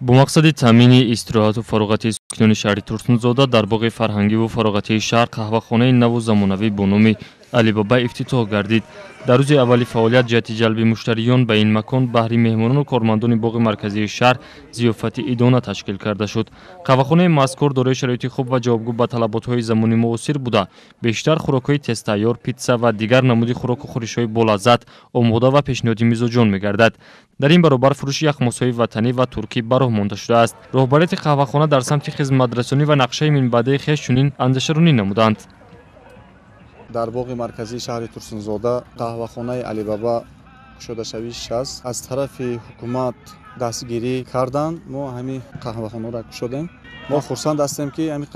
Бо мақсади таъмини истироҳату фароғати сокинони шаҳри Турсунзода дар боғи фарҳангиву фароғатии шаҳр қаҳвахонаи наву замонавӣ бо номи Алибаба ифтитоҳ гардид. Дар рӯзи аввали фаъолият ҷиҳати ҷалби муштариён ба ин макон баҳри меҳмонону кормандони боғи марказии шаҳр зиёфати идона ташкил карда шуд. Қаҳвахонаи мазкур дорои шароити хуб ва ҷавобгӯ ба талаботҳои замони муосир буда, бештар хӯрокҳои тезтайёр, питса ва дигар намуди хӯроку хӯришҳои болаззат омода ва пешниҳоди мизоҷон мегардад. Дар ин баробар фурӯши яхмосҳои ватанӣ ва туркӣ ба роҳ монда шудааст. Роҳбарияти қаҳвахона дар самти хизматрасонӣ ва нақшаи минбаъдаи хеш чунин андешаронӣ намуданд. Дар боғи марказии шаҳри Турсунзода қаҳвахонаи Алибаба кушодашавиш аст. Аз тарафи ҳукумат дастгирӣ карданд, мо ҳамин қаҳвахонаро кушодем. Мо хурсанд ҳастем, ки ҳамин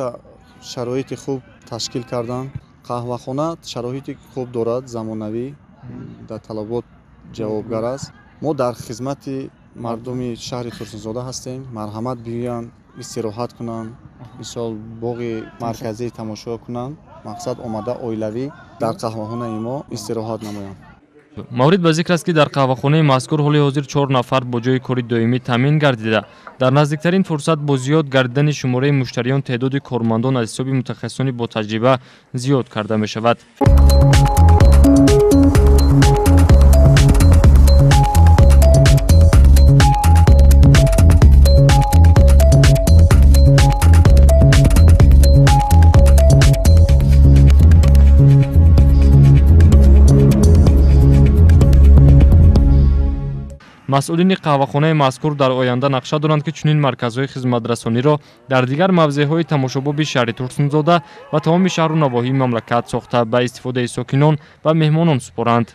шароити хуб ташкил карданд. Қаҳвахона шароити хуб дорад, замонавӣ, дар талабот ҷавобгар аст. Мо дар хизмати мардуми шаҳри Турсунзода ҳастем. Марҳамат биёянд, истироҳат кунанд, мисол боғи марказӣ тамошо кунанд. Мақсад омада оилавӣ дар қаҳвахонаи мо истироҳат намоянд. Маврид ба зикр аст, ки дар қаҳвахонаи мазкур ҳоли ҳозир 4 нафар бо ҷойи кори доимӣ таъмин гардида, дар наздиктарин фурсат бо зиёд гардидани шумораи муштариён теъдоди кормандон аз ҳисоби мутахассисони ботаҷриба зиёд карда мешавад. Масъулини қаҳвахонаи мазкур дар оянда нақша доранд, ки чунин марказҳои хизматрасониро дар дигар мавзеъҳои тамошобоби шаҳри Турсунзода ва тамоми шаҳру навоҳии мамлакат сохта ба истифодаи сокинон ва меҳмонон супоранд.